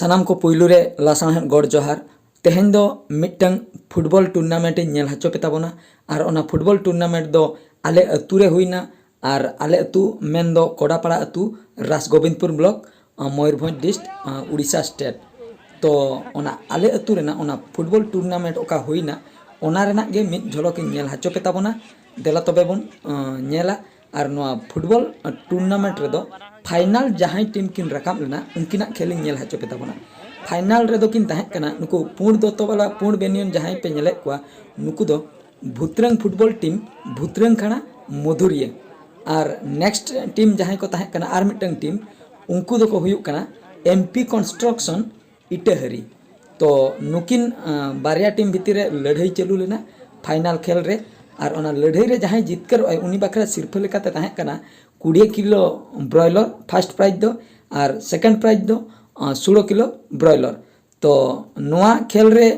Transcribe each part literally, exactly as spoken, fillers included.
ᱥᱟᱱᱟᱢ ᱠᱚ ᱯᱩᱭᱞᱩ ᱨᱮ ᱞᱟᱥᱟᱬᱦᱮᱫ ᱜᱚᱰ ᱡᱚᱦᱟᱨ᱾ ᱛᱮᱦᱮᱧ ᱫᱚ ᱢᱤᱫᱴᱟᱝ ᱯᱷᱩᱴᱵᱚᱞ ᱴᱩᱨᱱᱟᱢᱮᱱᱴ ᱤᱧ ᱧᱮᱞ ᱦᱚᱪᱚ ᱯᱮ ᱛᱟᱵᱚᱱᱟ᱾ ᱟᱨ ᱚᱱᱟ ᱯᱷᱩᱴᱵᱚᱞ ᱴᱩᱨᱱᱟᱢᱮᱱᱴ ᱫᱚ ᱟᱞᱮ ᱟᱹᱛᱩ ᱨᱮ ᱦᱩᱭᱱᱟ᱾ ᱟᱨ ᱟᱞᱮ ᱟᱹᱛᱩ ᱢᱮᱱᱫᱚ ᱠᱚᱰᱟᱯᱟᱲᱟ ᱟᱹᱛᱩ, ᱨᱟᱥᱜᱳᱵᱤᱱᱫᱯᱩᱨ ᱵᱞᱚᱠ, ᱟᱸ, ᱢᱚᱭᱩᱨᱵᱷᱚᱸᱡᱽ ᱰᱤᱥᱴ, ᱟᱸ, ᱩᱲᱤᱥᱥᱟ ᱥᱴᱮᱴ᱾ ᱛᱚ ᱚᱱᱟ ᱟᱞᱮ ᱟᱹᱛᱩ ᱨᱮᱱᱟᱜ ᱚᱱᱟ ᱯᱷᱩᱴᱵᱚᱞ ᱴᱩᱨᱱᱟᱢᱮᱱᱴ ᱚᱠᱟ ᱦᱩᱭᱱᱟ, ᱚᱱᱟ ᱨᱮᱱᱟᱜ ᱜᱮ ᱢᱤᱫ ᱡᱷᱚᱞᱚᱠ ᱤᱧ ᱧᱮᱞ ᱦᱚᱪᱚ ᱯᱮ ᱛᱟᱵᱚᱱᱟ᱾ ᱫᱮᱞᱟ ᱛᱚᱵᱮ ᱵᱚᱱ, ᱟᱸ, ᱧᱮᱞᱟ᱾ ᱟᱨ ᱱᱚᱣᱟ ᱯᱷᱩᱴᱵᱚᱞ, ᱟᱸ, ᱴᱩᱨᱱᱟᱢᱮᱱᱴ ᱨᱮᱫᱚ ᱯᱷᱟᱭᱱᱟᱞ ᱡᱟᱦᱟᱸᱭ ᱴᱤᱢ ᱠᱤᱱ ᱨᱟᱠᱟᱵ ᱞᱮᱱᱟ, ᱩᱱᱠᱤᱱᱟᱜ ᱠᱷᱮᱞ ᱤᱧ ᱧᱮᱞ ᱦᱚᱪᱚ ᱯᱮ ᱛᱟᱵᱚᱱᱟ᱾ ᱯᱷᱟᱭᱱᱟᱞ ᱨᱮᱫᱚ ᱠᱤᱱ ᱛᱟᱦᱮᱸ ᱠᱟᱱᱟ ᱱᱩᱠᱩ ᱯᱩᱸᱰ ᱫᱚᱛᱚ ᱵᱟᱞᱟ, ᱯᱩᱸᱰ ᱵᱮᱱᱤᱭᱚᱱ ᱡᱟᱦᱟᱸᱭ ᱯᱮ ᱧᱮᱞᱮᱫ ᱠᱚᱣᱟ, ᱱᱩᱠᱩ ᱫᱚ ᱵᱷᱩᱛᱨᱟᱹᱝ ᱯᱷᱩᱴᱵᱚᱞ ᱴᱤᱢ, ᱵᱷᱩᱛᱨᱟᱹᱝ ᱠᱷᱟᱲᱟ ᱢᱚᱫᱷᱩᱨᱤᱭᱟᱹ᱾ ᱟᱨ ᱱᱮᱠᱥᱴ ᱴᱤᱢ ᱡᱟᱦᱟᱸᱭ ᱠᱚ ᱛᱟᱦᱮᱸ ᱠᱟᱱᱟ, ᱟᱨ ᱢᱤᱫᱴᱟᱝ ᱴᱤᱢ, ᱩᱱᱠᱩ ᱫᱚᱠᱚ ᱦᱩᱭᱩᱜ ᱠᱟᱱᱟ ᱮᱢ ᱯᱤ ᱠᱚᱱᱥᱴᱨᱟᱠᱥᱚᱱ ᱤᱴᱟᱹᱦᱟᱹᱨᱤ᱾ ᱛᱚ ᱱᱩᱠᱤᱱ, ᱟᱸ, ᱵᱟᱨᱭᱟ ᱴᱤᱢ ᱵᱷᱤᱛᱤᱨ ᱨᱮ ᱞᱟᱹᱲᱦᱟᱹᱭ ᱪᱟᱹᱞᱩ ᱞᱮᱱᱟ ᱯᱷᱟᱭᱱᱟᱞ ᱠᱷᱮᱞ ᱨᱮ᱾ ᱟᱨ ᱚᱱᱟ ᱞᱟᱹᱲᱦᱟᱹᱭ ᱨᱮ ᱡᱟᱦᱟᱸᱭ ᱡᱤᱛᱠᱟᱹᱨᱚᱜ ᱟᱭ, ᱩᱱᱤ ᱵᱟᱠᱷᱨᱟ ᱥᱤᱨᱯᱷᱟᱹ ᱞᱮᱠᱟᱛᱮ ᱛᱟᱦᱮᱸ ᱠᱟᱱᱟ ᱠᱩᱲᱤ ᱠᱤᱞᱳ ᱵᱨᱚᱭᱞᱚᱨ ᱯᱷᱟᱥᱴ ᱯᱨᱟᱭᱤᱡᱽ ᱫᱚ, ᱟᱨ ᱥᱮᱠᱮᱱᱰ ᱯᱨᱟᱭᱤᱡᱽ ᱫᱚ, ᱟᱸ, ᱥᱳᱞᱳ ᱠᱤᱞᱳ ᱵᱨᱚᱭᱞᱚᱨ᱾ ᱛᱚ ᱱᱚᱣᱟ ᱠᱷᱮᱞ ᱨᱮ,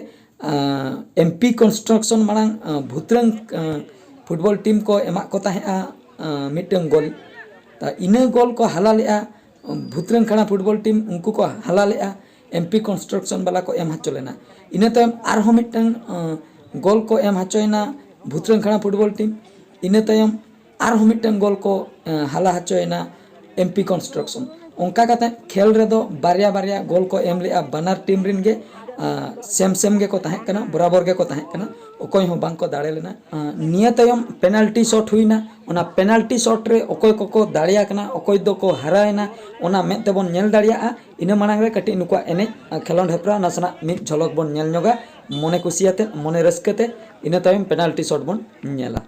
ᱟᱸ, ᱮᱢ ᱯᱤ ᱠᱚᱱᱥᱴᱨᱟᱠᱥᱚᱱ ᱢᱟᱲᱟᱝ, ᱟᱸ, ᱵᱷᱩᱛᱨᱟᱹᱝ, ᱟᱸ, ᱯᱷᱩᱴᱵᱚᱞ ᱴᱤᱢ ᱠᱚ ᱮᱢᱟᱜ ᱠᱚ ᱛᱟᱦᱮᱸᱜᱼᱟ, ᱟᱸ, ᱢᱤᱫᱴᱟᱝ ᱜᱳᱞ᱾ ᱛᱟ ᱤᱱᱟᱹ ᱜᱳᱞ ᱠᱚ ᱦᱟᱞᱟ ᱞᱮᱜᱼᱟ, ᱵᱷᱩᱛᱨᱟᱹᱝ ᱠᱷᱟᱲᱟ ᱯᱷᱩᱴᱵᱚᱞ ᱴᱤᱢ, ᱩᱱᱠᱩ ᱠᱚ ᱦᱟᱞᱟ ᱞᱮᱜᱼᱟ, ᱮᱢ ᱯᱤ ᱠᱚᱱᱥᱴᱨᱟᱠᱥᱚᱱ ᱵᱟᱞᱟ ᱠᱚ ᱮᱢ ᱦᱚᱪᱚ ᱞᱮᱱᱟ᱾ ᱤᱱᱟᱹ ᱛᱟᱭᱚᱢ ᱟᱨᱦᱚᱸ ᱢᱤᱫᱴᱟᱝ, ᱟᱸ, ᱜᱳᱞ ᱠᱚ ᱮᱢ ᱦᱚᱪᱚᱭᱮᱱᱟ ᱵᱷᱩᱛᱨᱟᱹᱝ ᱠᱷᱟᱲᱟ ᱯᱷᱩᱴᱵᱚᱞ ᱴᱤᱢ᱾ ᱤᱱᱟᱹ ᱛᱟᱭᱚᱢ ᱟᱨᱦᱚᱸ ᱢᱤᱫᱴᱟᱝ ᱜᱳᱞ ᱠᱚ, ᱮᱸ, ᱦᱟᱞᱟ ᱦᱚᱪᱚᱭᱮᱱᱟ ᱮᱢ ᱯᱤ ᱠᱚᱱᱥᱴᱨᱟᱠᱥᱚᱱ᱾ ᱚᱱᱠᱟ ᱠᱟᱛᱮ ᱠᱷᱮᱞ ᱨᱮᱫᱚ ᱵᱟᱨᱭᱟ ᱵᱟᱨᱭᱟ ᱜᱳᱞ ᱠᱚ ᱮᱢ ᱞᱮᱜᱼᱟ ᱵᱟᱱᱟᱨ ᱴᱤᱢ ᱨᱮᱱ ᱜᱮ, ᱟᱸ, ᱥᱮᱢ ᱥᱮᱢ ᱜᱮᱠᱚ ᱛᱟᱦᱮᱸ ᱠᱟᱱᱟ, ᱵᱚᱨᱟᱵᱚᱨ ᱜᱮᱠᱚ ᱛᱟᱦᱮᱸ ᱠᱟᱱᱟ, ᱚᱠᱚᱭ ᱦᱚᱸ ᱵᱟᱝ ᱠᱚ ᱫᱟᱲᱮ ᱞᱮᱱᱟ᱾ ᱟᱸ, ᱱᱤᱭᱟᱹ ᱛᱟᱭᱚᱢ ᱯᱮᱱᱟᱞᱴᱤ ᱥᱚᱴ ᱦᱩᱭᱱᱟ᱾ ᱚᱱᱟ ᱯᱮᱱᱟᱞᱴᱤ ᱥᱚᱴ ᱨᱮ ᱚᱠᱚᱭ ᱠᱚᱠᱚ ᱫᱟᱲᱮᱭᱟᱠᱟᱱᱟ, ᱚᱠᱚᱭ ᱫᱚᱠᱚ ᱦᱟᱨᱟᱭᱮᱱᱟ, ᱚᱱᱟ ᱢᱮᱫ ᱛᱮᱵᱚᱱ ᱧᱮᱞ ᱫᱟᱲᱮᱭᱟᱜᱼᱟ᱾ ᱤᱱᱟᱹ ᱢᱟᱲᱟᱝ ᱨᱮ ᱠᱟᱹᱴᱤᱡ ᱱᱩᱠᱩᱣᱟᱜ ᱮᱱᱮᱡ, ᱟᱸ, ᱠᱷᱮᱞᱳᱸᱰ ᱦᱮᱯᱨᱟᱣ ᱱᱟᱥᱮᱱᱟᱜ ᱢᱤᱫ ᱡᱷᱚᱞᱚᱠ ᱵᱚᱱ ᱧᱮᱞ ᱧᱚᱜᱟ, ᱢᱚᱱᱮ ᱠᱩᱥᱤᱭᱟᱛᱮ, ᱢᱚᱱᱮ ᱨᱟᱹᱥᱠᱟᱹ ᱛᱮ᱾ ᱤᱱᱟᱹ ᱛᱟᱭᱚᱢ ᱯᱮᱱᱟᱞᱴᱤ ᱥᱚᱴ ᱵᱚᱱ ᱧᱮᱞᱟ᱾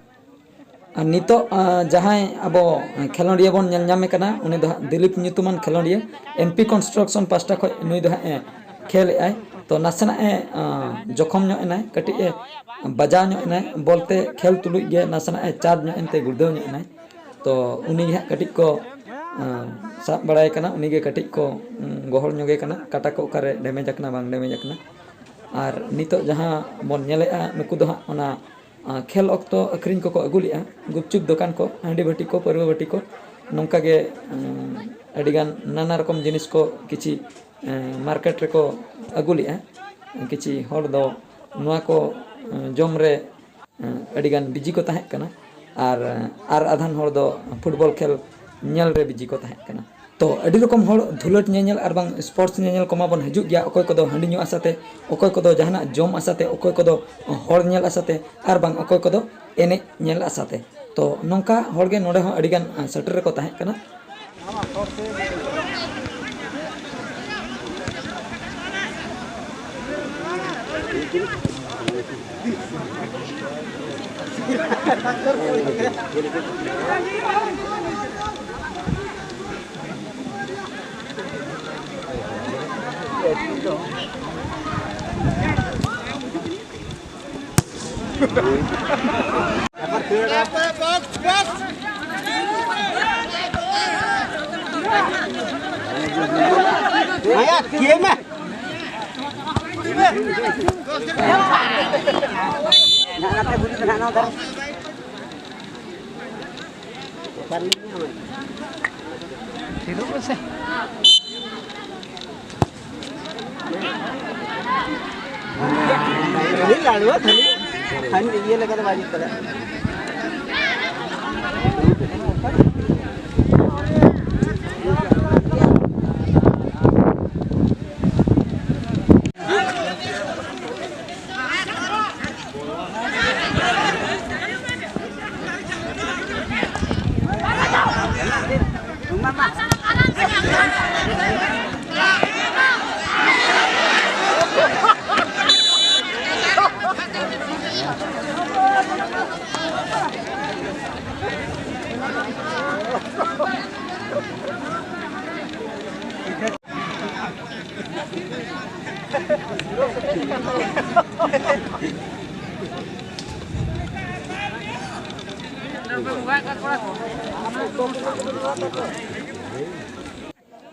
ᱟᱨ ᱱᱤᱛᱚᱜ, ᱟᱸ, ᱡᱟᱦᱟᱸᱭ ᱟᱵᱚ ᱠᱷᱮᱞᱳᱸᱰᱤᱭᱟᱹ ᱵᱚᱱ ᱧᱮᱞ ᱧᱟᱢᱮ ᱠᱟᱱᱟ, ᱩᱱᱤ ᱫᱚ ᱦᱟᱸᱜ ᱫᱤᱞᱤᱯ ᱧᱩᱛᱩᱢᱟᱱ ᱠᱷᱮᱞᱳᱸᱰᱤᱭᱟᱹ, ᱮᱢ ᱯᱤ ᱠᱚᱱᱥᱴᱨᱟᱠᱥᱚᱱ ᱯᱟᱥᱴᱟ ᱠᱷᱚᱱ ᱱᱩᱭ ᱫᱚ ᱦᱟᱸᱜ ᱮ ᱠᱷᱮᱞ ᱮᱜᱼᱟᱭ᱾ ᱛᱚ ᱱᱟᱥᱮᱱᱟᱜ ᱮ, ᱟᱸ, ᱡᱚᱠᱷᱚᱢ ᱧᱚᱜ ᱮᱱᱟᱭ, ᱠᱟᱹᱴᱤᱡ ᱮ ᱵᱟᱡᱟᱣ ᱧᱚᱜ ᱮᱱᱟᱭ, ᱵᱚᱞ ᱛᱮ ᱠᱷᱮᱞ ᱛᱩᱞᱩᱡ ᱜᱮ ᱱᱟᱥᱮᱱᱟᱜ ᱮ ᱪᱟᱨᱡᱽ ᱧᱚᱜ ᱮᱱᱛᱮ ᱜᱩᱲᱫᱟᱹᱣ ᱧᱚᱜ ᱮᱱᱟᱭ᱾ ᱛᱚ ᱩᱱᱤ ᱜᱮ ᱦᱟᱸᱜ ᱠᱟᱹᱴᱤᱡ ᱠᱚ, ᱟᱸ, ᱥᱟᱵ ᱵᱟᱲᱟᱭᱮ ᱠᱟᱱᱟ, ᱩᱱᱤ ᱜᱮ ᱠᱟᱹᱴᱤᱡ ᱠᱚ, ᱩᱸ, ᱜᱚᱦᱚᱲ ᱧᱚᱜᱮ ᱠᱟᱱᱟ, ᱠᱟᱴᱟ ᱠᱚ ᱚᱠᱟᱨᱮ ᱰᱮᱢᱮᱡᱽ ᱟᱠᱟᱱᱟ ᱵᱟᱝ ᱰᱮᱢᱮᱡᱽ ᱟᱠᱟᱱᱟ᱾ ᱟᱨ ᱱᱤᱛᱚᱜ ᱡᱟᱦᱟᱸ ᱵᱚᱱ ᱧᱮᱞᱮᱜᱼᱟ, ᱱᱩᱠᱩ ᱫᱚ ᱦᱟᱸᱜ ᱚᱱᱟ, ᱟᱸ, ᱠᱷᱮᱞ ᱚᱠᱛᱚ ᱟᱹᱠᱷᱨᱤᱧ ᱠᱚᱠᱚ ᱟᱹᱜᱩ ᱞᱮᱜᱼᱟ, ᱜᱩᱯᱪᱩᱯ ᱫᱚᱠᱟᱱ ᱠᱚ, ᱦᱟᱺᱰᱤ ᱵᱷᱟᱹᱴᱤ ᱠᱚ, ᱯᱟᱹᱨᱣᱟᱹ ᱵᱷᱟᱹᱴᱤ ᱠᱚ, ᱱᱚᱝᱠᱟ ᱜᱮ, ᱩᱸ, ᱟᱹᱰᱤᱜᱟᱱ ᱱᱟᱱᱟ ᱨᱚᱠᱚᱢ ᱡᱤᱱᱤᱥ ᱠᱚ ᱠᱤᱪᱷᱤ ᱮᱸ, ᱢᱟᱨᱠᱮᱴ ᱨᱮᱠᱚ ᱟᱹᱜᱩ ᱞᱮᱜᱼᱟ᱾ ᱠᱤᱪᱷᱤ ᱦᱚᱲ ᱫᱚ ᱱᱚᱣᱟ ᱠᱚ, ᱮᱸ, ᱡᱚᱢ ᱨᱮ, ᱮᱸ, ᱟᱹᱰᱤᱜᱟᱱ ᱵᱤᱡᱤ ᱠᱚ ᱛᱟᱦᱮᱸ ᱠᱟᱱᱟ, ᱟᱨ, ᱟᱨ ᱟᱫᱷᱟᱱ ᱦᱚᱲ ᱫᱚ ᱯᱷᱩᱴᱵᱚᱞ ᱠᱷᱮᱞ ᱧᱮᱞ ᱨᱮ ᱵᱤᱡᱤ ᱠᱚ ᱛᱟᱦᱮᱸ ᱠᱟᱱᱟ᱾ ᱛᱚ, ᱟᱹᱰᱤ ᱨᱚᱠᱚᱢ ᱦᱚᱲ ᱫᱷᱩᱞᱟᱹᱴ ᱧᱮᱧᱮᱞ ᱟᱨ ᱵᱟᱝ ᱥᱯᱳᱨᱴᱥ ᱧᱮᱧᱮᱞ ᱠᱚᱢᱟ ᱵᱚᱱ ᱦᱤᱡᱩᱜ ᱜᱮᱭᱟ, ᱚᱠᱚᱭ ᱠᱚᱫᱚ ᱦᱟᱺᱰᱤ ᱧᱩ ᱟᱥᱟᱛᱮ, ᱚᱠᱚᱭ ᱠᱚᱫᱚ ᱡᱟᱦᱟᱱᱟᱜ ᱡᱚᱢ ᱟᱥᱟᱛᱮ, ᱚᱠᱚᱭ ᱠᱚᱫᱚ ᱦᱚᱲ ᱧᱮᱞ ᱟᱥᱟᱛᱮ, ᱟᱨ ᱵᱟᱝ ᱚᱠᱚᱭ ᱠᱚᱫᱚ ᱮᱱᱮᱡ ᱧᱮᱞ ᱟᱥᱟᱛᱮ᱾ ᱛᱚ, ᱱᱚᱝᱠᱟ ᱦᱚᱲᱜᱮ ᱱᱚᱰᱮ ᱦᱚᱸ ᱟᱹᱰᱤᱜᱟᱱ, ᱟ, ᱥᱮᱴᱮᱨ ᱨᱮᱠᱚ ᱛᱟᱦᱮᱸ ᱠᱟᱱᱟ᱾ ᱛᱷᱤᱨᱚᱜ ᱢᱮᱥᱮ᱾ ᱠᱷᱟᱹᱞᱤ ᱞᱟᱲᱩᱣᱟ, ᱠᱷᱟᱹᱞᱤ, ᱠᱷᱟᱹᱞᱤ ᱤᱭᱟᱹ ᱞᱮᱠᱟ ᱫᱚ ᱵᱟᱭ ᱡᱩᱛ ᱠᱟᱫᱟ᱾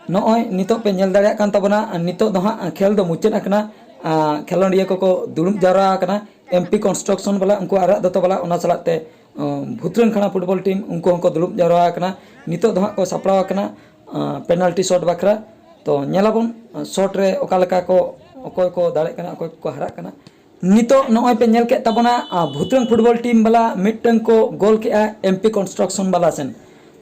ᱱᱚᱜᱼᱚᱭ ᱱᱤᱛᱚᱜ ᱯᱮ ᱧᱮᱞ ᱫᱟᱲᱮᱭᱟᱜ ᱠᱟᱱ ᱛᱟᱵᱚᱱᱟ, ᱱᱤᱛᱚᱜ ᱫᱚ ᱦᱟᱸᱜ ᱠᱷᱮᱞ ᱫᱚ ᱢᱩᱪᱟᱹᱫ ᱟᱠᱟᱱᱟ᱾ ᱟᱸ, ᱠᱷᱮᱞᱳᱸᱰᱤᱭᱟᱹ ᱠᱚᱠᱚ ᱫᱩᱲᱩᱵ ᱡᱟᱣᱨᱟ ᱟᱠᱟᱱᱟ᱾ ᱮᱢ ᱯᱤ ᱠᱚᱱᱥᱴᱨᱟᱠᱥᱚᱱ ᱵᱟᱞᱟ, ᱩᱱᱠᱩ ᱟᱨᱟᱜ ᱫᱚᱛᱚ ᱵᱟᱞᱟ, ᱚᱱᱟ ᱥᱟᱞᱟᱜ ᱛᱮ, ᱟᱸ, ᱵᱷᱩᱛᱨᱟᱹᱝ ᱠᱷᱟᱲᱟ ᱯᱷᱩᱴᱵᱚᱞ ᱴᱤᱢ, ᱩᱱᱠᱩ ᱦᱚᱸᱠᱚ ᱫᱩᱲᱩᱵ ᱡᱟᱣᱨᱟ ᱟᱠᱟᱱᱟ᱾ ᱱᱤᱛᱚᱜ ᱫᱚ ᱦᱟᱸᱜ ᱠᱚ ᱥᱟᱯᱲᱟᱣ ᱟᱠᱟᱱᱟ, ᱟᱸ, ᱯᱮᱱᱟᱞᱴᱤ ᱥᱚᱴ ᱵᱟᱠᱷᱨᱟ᱾ ᱛᱚ ᱧᱮᱞᱟᱵᱚᱱ ᱥᱚᱴ ᱨᱮ ᱚᱠᱟ ᱞᱮᱠᱟ ᱠᱚ, ᱚᱠᱚᱭ ᱠᱚ ᱫᱟᱲᱮᱜ ᱠᱟᱱᱟ, ᱚᱠᱚᱭ ᱠᱚ ᱦᱟᱨᱟᱜ ᱠᱟᱱᱟ᱾ ᱱᱤᱛᱚᱜ ᱱᱚᱜᱼᱚᱭ ᱯᱮ ᱧᱮᱞ ᱠᱮᱫ ᱛᱟᱵᱚᱱᱟ, ᱟᱸ, ᱵᱷᱩᱛᱨᱟᱹᱝ ᱯᱷᱩᱴᱵᱚᱞ ᱴᱤᱢ ᱵᱟᱞᱟ ᱢᱤᱫᱴᱟᱝ ᱠᱚ ᱜᱳᱞ ᱠᱮᱜᱼᱟ ᱮᱢᱯᱤ ᱠᱚᱱᱥᱴᱨᱟᱠᱥᱚᱱ ᱵᱟᱞᱟ ᱥᱮᱱ᱾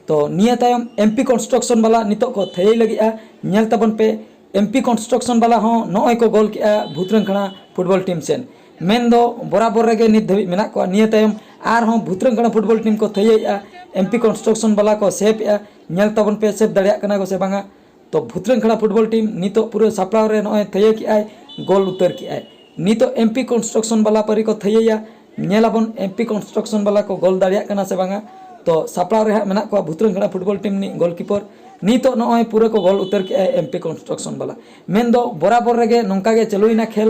ᱛᱚ ᱱᱤᱭᱟᱹ ᱛᱟᱭᱚᱢ ᱮᱢᱯᱤ ᱠᱚᱱᱥᱴᱨᱟᱠᱥᱚᱱ ᱵᱟᱞᱟ ᱱᱤᱛᱚᱜ ᱠᱚ ᱛᱷᱟᱹᱭᱟᱹᱭ ᱞᱟᱹᱜᱤᱫᱼᱟ᱾ ᱧᱮᱞ ᱛᱟᱵᱚᱱ ᱯᱮ, ᱮᱢᱯᱤ ᱠᱚᱱᱥᱴᱨᱟᱠᱥᱚᱱ ᱵᱟᱞᱟ ᱦᱚᱸ ᱱᱚᱜᱼᱚᱭ ᱠᱚ ᱜᱳᱞ ᱠᱮᱜᱼᱟ ᱵᱷᱩᱛᱨᱟᱹᱝ ᱠᱷᱟᱲᱟ ᱯᱷᱩᱴᱵᱚᱞ ᱴᱤᱢ ᱥᱮᱱ᱾ ᱢᱮᱱᱫᱚ ᱵᱚᱨᱟᱵᱚᱨ ᱨᱮᱜᱮ ᱱᱤᱛ ᱫᱷᱟᱹᱵᱤᱡ ᱢᱮᱱᱟᱜ ᱠᱚᱣᱟ᱾ ᱱᱤᱭᱟᱹ ᱛᱟᱭᱚᱢ ᱟᱨᱦᱚᱸ ᱵᱷᱩᱛᱨᱟᱹᱝ ᱠᱷᱟᱲᱟ ᱯᱷᱩᱴᱵᱚᱞ ᱴᱤᱢ ᱠᱚ ᱛᱷᱟᱹᱭᱟᱹᱭᱮᱜᱼᱟ, ᱮᱢᱯᱤ ᱠᱚᱱᱥᱴᱨᱟᱠᱥᱚᱱ ᱵᱟᱞᱟ ᱠᱚ ᱥᱮᱵᱷ ᱮᱜᱼᱟ᱾ ᱧᱮᱞ ᱛᱟᱵᱚᱱ ᱯᱮ, ᱥᱮᱵᱷ ᱫᱟᱲᱮᱭᱟᱜ ᱠᱟᱱᱟ ᱠᱚ ᱥᱮ ᱵᱟᱝᱟ᱾ ᱛᱚ ᱵᱷᱩᱛᱨᱟᱹᱝ ᱠᱷᱟᱲᱟ ᱯᱷᱩᱴᱵᱚᱞ ᱴᱤᱢ ᱱᱤᱛᱚᱜ ᱯᱩᱨᱟᱹ ᱥᱟᱯᱲᱟᱣ ᱨᱮ ᱱᱚᱜᱼᱚᱭ ᱛᱷᱟᱹᱭᱟᱹ ᱠᱮᱜᱼᱟᱭ, ᱜᱳᱞ ᱩᱛᱟᱹᱨ ᱠᱮᱜᱼᱟᱭ᱾ ᱱᱤᱛᱚᱜ ᱮᱢᱯᱤ ᱠᱚᱱᱥᱴᱨᱟᱠᱥᱚᱱ ᱵᱟᱞᱟ ᱯᱟᱹᱨᱤ ᱠᱚ ᱛᱷᱟᱹᱭᱟᱹᱭᱟ᱾ ᱧᱮᱞᱟᱵᱚᱱ ᱮᱢᱯᱤ ᱠᱚᱱᱥᱴᱨᱟᱠᱥᱚᱱ ᱵᱟᱞᱟ ᱠᱚ ᱜᱳᱞ ᱫᱟᱲᱮᱭᱟᱜ ᱠᱟᱱᱟ ᱥᱮ ᱵᱟᱝᱟ᱾ ᱛᱚ ᱥᱟᱯᱲᱟᱣ ᱨᱮ ᱦᱟᱸᱜ ᱢᱮᱱᱟᱜ ᱠᱚᱣᱟ ᱵᱷᱩᱛᱨᱟᱹᱝ ᱠᱷᱟᱲᱟ ᱯᱷᱩᱴᱵᱚᱞ ᱴᱤᱢ ᱨᱤᱱᱤᱡ ᱜᱳᱞᱠᱤᱯᱟᱨ᱾ ᱱᱤᱛᱚᱜ ᱱᱚᱜᱼᱚᱭ ᱯᱩᱨᱟᱹ ᱠᱚ ᱜᱳᱞ ᱩᱛᱟᱹᱨ ᱠᱮᱜᱼᱟᱭ ᱮᱢᱯᱤ ᱠᱚᱱᱥᱴᱨᱟᱠᱥᱚᱱ ᱵᱟᱞᱟ᱾ ᱢᱮᱱᱫᱚ ᱵᱚᱨᱟᱵᱚᱨ ᱨᱮᱜᱮ ᱱᱚᱝᱠᱟ ᱜᱮ ᱪᱟᱹᱞᱩᱭᱮᱱᱟ ᱠᱷᱮᱞ᱾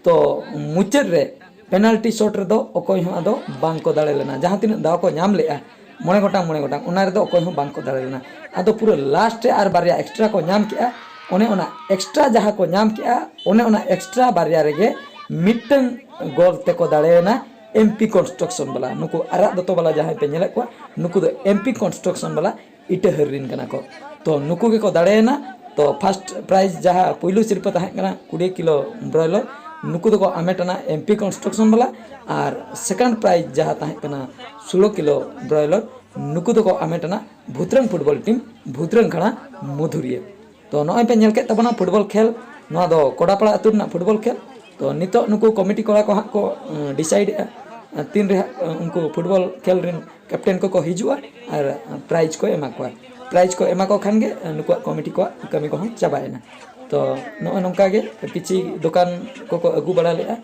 ᱛᱚ ᱢᱩᱪᱟᱹᱫ ᱨᱮ ᱯᱮᱱᱟᱞᱴᱤ ᱥᱚᱴ ᱨᱮᱫᱚ ᱚᱠᱚᱭ ᱦᱚᱸ ᱟᱫᱚ ᱵᱟᱝ ᱠᱚ ᱫᱟᱲᱮ ᱞᱮᱱᱟ᱾ ᱡᱟᱦᱟᱸ ᱛᱤᱱᱟᱹᱜ ᱫᱟᱣ ᱠᱚ ᱧᱟᱢ ᱞᱮᱜᱼᱟ, ᱢᱚᱬᱮ ᱜᱚᱴᱟᱝ, ᱢᱚᱬᱮ ᱜᱚᱴᱟᱝ, ᱚᱱᱟ ᱨᱮᱫᱚ ᱚᱠᱚᱭ ᱦᱚᱸ ᱵᱟᱝ ᱠᱚ ᱫᱟᱲᱮ ᱞᱮᱱᱟ᱾ ᱟᱫᱚ ᱯᱩᱨᱟᱹ ᱞᱟᱥᱴ ᱨᱮ ᱟᱨ ᱵᱟᱨᱭᱟ ᱮᱠᱥᱴᱨᱟ ᱠᱚ ᱧᱟᱢ ᱠᱮᱜᱼᱟ᱾ ᱚᱱᱮ ᱚᱱᱟ ᱮᱠᱥᱴᱨᱟ ᱡᱟᱦᱟᱸ ᱠᱚ ᱧᱟᱢ ᱠᱮᱜᱼᱟ, ᱚᱱᱮ ᱚᱱᱟ ᱮᱠᱥᱴᱨᱟ ᱵᱟᱨᱭᱟ ᱨᱮᱜᱮ ᱢᱤᱫᱴᱟᱝ ᱜᱳᱞ ᱛᱮᱠᱚ ᱫᱟᱲᱮᱭᱮᱱᱟ ᱮᱢᱯᱤ ᱠᱚᱱᱥᱴᱨᱟᱠᱥᱚᱱ ᱵᱟᱞᱟ᱾ ᱱᱩᱠᱩ ᱟᱨᱟᱜ ᱫᱚᱛᱚ ᱵᱟᱞᱟ ᱡᱟᱦᱟᱸᱭ ᱯᱮ ᱧᱮᱞᱮᱫ ᱠᱚᱣᱟ, ᱱᱩᱠᱩ ᱫᱚ ᱮᱢᱯᱤ ᱠᱚᱱᱥᱴᱨᱟᱠᱥᱚᱱ ᱵᱟᱞᱟ ᱤᱴᱟᱹᱦᱟᱹᱨ ᱨᱤᱱ ᱠᱟᱱᱟ ᱠᱚ᱾ ᱛᱚ ᱱᱩᱠᱩ ᱜᱮᱠᱚ ᱫᱟᱲᱮᱭᱮᱱᱟ᱾ ᱛᱚ ᱯᱷᱟᱥᱴ ᱯᱨᱟᱭᱤᱡᱽ ᱡᱟᱦᱟᱸ ᱯᱩᱭᱞᱩ ᱥᱤᱨᱯᱟᱹ ᱛᱟᱦᱮᱸ ᱠᱟᱱᱟ ᱠᱩᱲᱤ ᱠᱤᱞᱳ ᱵᱨᱚᱭᱞᱟᱨ, ᱱᱩᱠᱩ ᱫᱚᱠᱚ ᱟᱢᱮᱴ ᱟᱱᱟ ᱮᱢᱯᱤ ᱠᱚᱱᱥᱴᱨᱟᱠᱥᱚᱱ ᱵᱟᱞᱟ᱾ ᱟᱨ ᱥᱮᱠᱮᱱᱰ ᱯᱨᱟᱭᱤᱡᱽ ᱡᱟᱦᱟᱸ ᱛᱟᱦᱮᱸ ᱠᱟᱱᱟ ᱥᱳᱞᱳ ᱠᱤᱞᱳ ᱵᱨᱚᱭᱞᱟᱨ, ᱱᱩᱠᱩ ᱫᱚᱠᱚ ᱟᱢᱮᱴ ᱟᱱᱟ ᱵᱷᱩᱛᱨᱟᱹᱝ ᱯᱷᱩᱴᱵᱚᱞ ᱴᱤᱢ, ᱵᱷᱩᱛᱨᱟᱹᱝ ᱠᱷᱟᱲᱟ ᱢᱚᱫᱷᱩᱨᱤᱭᱟᱹ᱾ ᱛᱚ ᱱᱚᱜᱼᱚᱭ ᱯᱮ ᱧᱮᱞ ᱠᱮᱫ ᱛᱟᱵᱚᱱᱟ ᱯᱷᱩᱴᱵᱚᱞ ᱠᱷᱮᱞ, ᱱᱚᱣᱟ ᱫᱚ ᱠᱚᱰᱟᱯᱟᱲᱟ ᱟᱹᱛᱩ ᱨᱮᱱᱟᱜ ᱯᱷᱩᱴᱵᱚᱞ ᱠᱷᱮᱞ᱾ ᱛᱚ ᱱᱤᱛᱚᱜ ᱱᱩᱠᱩ ᱠᱚᱢᱤᱴᱤ ᱠᱚᱲᱟ ᱠᱚ ᱦᱟᱸᱜ ᱠᱚ ᱰᱤᱥᱟᱭᱤᱰ ᱮᱜᱼᱟ, ᱛᱤᱱ ᱨᱮ ᱦᱟᱸᱜ ᱩᱱᱠᱩ ᱯᱷᱩᱴᱵᱚᱞ ᱠᱷᱮᱞ ᱨᱮᱱ ᱠᱮᱯᱴᱮᱱ ᱠᱚᱠᱚ ᱦᱤᱡᱩᱜᱼᱟ ᱟᱨ ᱯᱨᱟᱭᱤᱡᱽ ᱠᱚ ᱮᱢᱟ ᱠᱚᱣᱟ᱾ ᱯᱨᱟᱭᱤᱡᱽ ᱠᱚ ᱮᱢᱟ ᱠᱚ ᱠᱷᱟᱱ ᱜᱮ ᱱᱩᱠᱩᱣᱟᱜ ᱠᱚᱢᱤᱴᱤ ᱠᱚᱣᱟᱜ ᱠᱟᱹᱢᱤ ᱠᱚᱦᱚᱸ ᱪᱟᱵᱟᱭᱮᱱᱟ᱾ ᱛᱚ ᱱᱚᱜᱼᱚᱭ ᱱᱚᱝᱠᱟ ᱜᱮ ᱠᱤᱪᱷᱤ ᱫᱚᱠᱟᱱ ᱠᱚᱠᱚ ᱟᱹᱜᱩ ᱵᱟᱲᱟ ᱞᱮᱜᱼᱟ,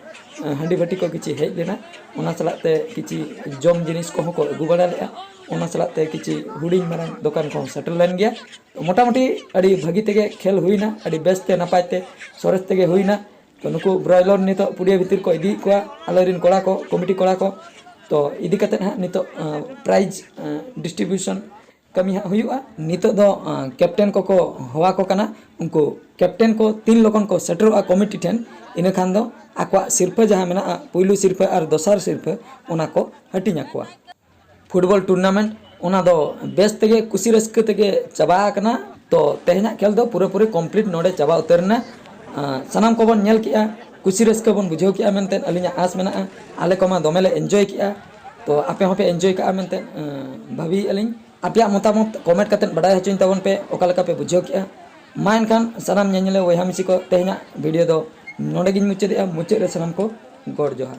ᱦᱟᱺᱰᱤ ᱵᱷᱟᱹᱴᱤ ᱠᱚ ᱠᱤᱪᱷᱤ ᱦᱮᱡ ᱞᱮᱱᱟ, ᱚᱱᱟ ᱥᱟᱞᱟᱜ ᱛᱮ ᱠᱤᱪᱷᱤ ᱡᱚᱢ ᱡᱤᱱᱤᱥ ᱠᱚᱦᱚᱸ ᱠᱚ ᱟᱹᱜᱩ ᱵᱟᱲᱟ ᱞᱮᱜᱼᱟ, ᱚᱱᱟ ᱥᱟᱞᱟᱜ ᱛᱮ ᱠᱤᱪᱷᱤ ᱦᱩᱰᱤᱧ ᱢᱟᱨᱟᱝ ᱫᱚᱠᱟᱱ ᱠᱚᱦᱚᱸ ᱥᱮᱴᱮᱨ ᱞᱮᱱ ᱜᱮᱭᱟ᱾ ᱢᱚᱴᱟᱢᱩᱴᱤ ᱟᱹᱰᱤ ᱵᱷᱟᱹᱜᱤ ᱛᱮᱜᱮ ᱠᱷᱮᱞ ᱦᱩᱭᱱᱟ, ᱟᱹᱰᱤ ᱵᱮᱥ ᱛᱮ ᱱᱟᱯᱟᱭ ᱛᱮ ᱥᱚᱨᱮᱥ ᱛᱮᱜᱮ ᱦᱩᱭᱱᱟ᱾ ᱛᱚ ᱱᱩᱠᱩ ᱵᱨᱚᱭᱞᱟᱨ ᱱᱤᱛᱚᱜ ᱯᱩᱲᱤᱭᱟᱹ ᱵᱷᱤᱛᱤᱨ ᱠᱚ ᱤᱫᱤᱭᱮᱫ ᱠᱚᱣᱟ, ᱟᱞᱮᱨᱮᱱ ᱠᱚᱲᱟ ᱠᱚ, ᱠᱚᱢᱤᱴᱤ ᱠᱚᱲᱟ ᱠᱚ᱾ ᱛᱚ ᱤᱫᱤ ᱠᱟᱛᱮᱫ ᱦᱟᱸᱜ ᱱᱤᱛᱚᱜ ᱯᱨᱟᱭᱤᱡᱽ ᱰᱤᱥᱴᱨᱤᱵᱤᱭᱩᱥᱚᱱ ᱠᱟᱹᱢᱤ ᱦᱟᱸᱜ ᱦᱩᱭᱩᱜᱼᱟ᱾ ᱱᱤᱛᱚᱜ ᱫᱚ ᱠᱮᱯᱴᱮᱱ ᱠᱚᱠᱚ ᱦᱚᱦᱚ ᱟᱠᱚ ᱠᱟᱱᱟ᱾ ᱩᱱᱠᱩ ᱠᱮᱯᱴᱮᱱ ᱠᱚ ᱛᱤᱱ ᱞᱚᱜᱚᱱ ᱠᱚ ᱥᱮᱴᱮᱨᱚᱜᱼᱟ ᱠᱚᱢᱤᱴᱤ ᱴᱷᱮᱱ, ᱤᱱᱟᱹ ᱠᱷᱟᱱ ᱫᱚ ᱟᱠᱚᱣᱟᱜ ᱥᱤᱨᱯᱟᱹ ᱡᱟᱦᱟᱸ ᱢᱮᱱᱟᱜᱼᱟ, ᱯᱩᱭᱞᱩ ᱥᱤᱨᱯᱟᱹ ᱟᱨ ᱫᱚᱥᱟᱨ ᱥᱤᱨᱯᱟᱹ, ᱚᱱᱟ ᱠᱚ ᱦᱟᱹᱴᱤᱧ ᱟᱠᱚᱣᱟ᱾ ᱯᱷᱩᱴᱵᱚᱞ ᱴᱩᱨᱱᱟᱢᱮᱱᱴ ᱚᱱᱟ ᱫᱚ ᱵᱮᱥ ᱛᱮᱜᱮ ᱠᱩᱥᱤ ᱨᱟᱹᱥᱠᱟᱹ ᱛᱮᱜᱮ ᱪᱟᱵᱟ ᱟᱠᱟᱱᱟ᱾ ᱛᱚ ᱛᱮᱦᱮᱧᱟᱜ ᱠᱷᱮᱞ ᱫᱚ ᱯᱩᱨᱟᱹᱯᱩᱨᱤ complete ᱱᱚᱰᱮ ᱪᱟᱵᱟ ᱩᱛᱟᱹᱨ ᱮᱱᱟ᱾ ᱟᱸ, ᱥᱟᱱᱟᱢ ᱠᱚᱵᱚᱱ ᱧᱮᱞ ᱠᱮᱜᱼᱟ, ᱠᱩᱥᱤ ᱨᱟᱹᱥᱠᱟᱹ ᱵᱚᱱ ᱵᱩᱡᱷᱟᱹᱣ ᱠᱮᱜᱼᱟ ᱢᱮᱱᱛᱮ ᱟᱹᱞᱤᱧᱟᱜ ᱟᱸᱥ ᱢᱮᱱᱟᱜᱼᱟ᱾ ᱟᱞᱮ ᱠᱚᱢᱟ ᱫᱚᱢᱮ ᱞᱮ enjoy ᱠᱮᱜᱼᱟ, ᱛᱚ ᱟᱯᱮ ᱦᱚᱸᱯᱮ enjoy ᱠᱟᱜᱼᱟ ᱢᱮᱱᱛᱮ, ᱟᱸ, ᱵᱷᱟᱹᱵᱤᱭᱮᱫᱼᱟ ᱞᱤᱧ᱾ ᱟᱯᱮᱭᱟᱜ ᱢᱚᱛᱟᱢᱚᱛ comment ᱠᱟᱛᱮᱫ ᱵᱟᱰᱟᱭ ᱦᱚᱪᱚᱧ ᱛᱟᱵᱚᱱ ᱯᱮ, ᱚᱠᱟ ᱞᱮᱠᱟ ᱯᱮ ᱵᱩᱡᱷᱟᱹᱣ ᱠᱮᱜᱼᱟ᱾ ᱢᱟ ᱮᱱᱠᱷᱟᱱ ᱥᱟᱱᱟᱢ ᱧᱮᱧᱮᱞᱤᱭᱟᱹ ᱵᱚᱭᱦᱟ ᱢᱤᱥᱤ ᱠᱚ, ᱛᱮᱦᱮᱧᱟᱜ video ᱫᱚ ᱱᱚᱰᱮ ᱜᱤᱧ ᱢᱩᱪᱟᱹᱫᱮᱜᱼᱟ᱾ ᱢᱩᱪᱟᱹᱫ ᱨᱮ ᱥᱟᱱᱟᱢ ᱠᱚ ᱜᱚᱰ ᱡᱚᱦᱟᱨ᱾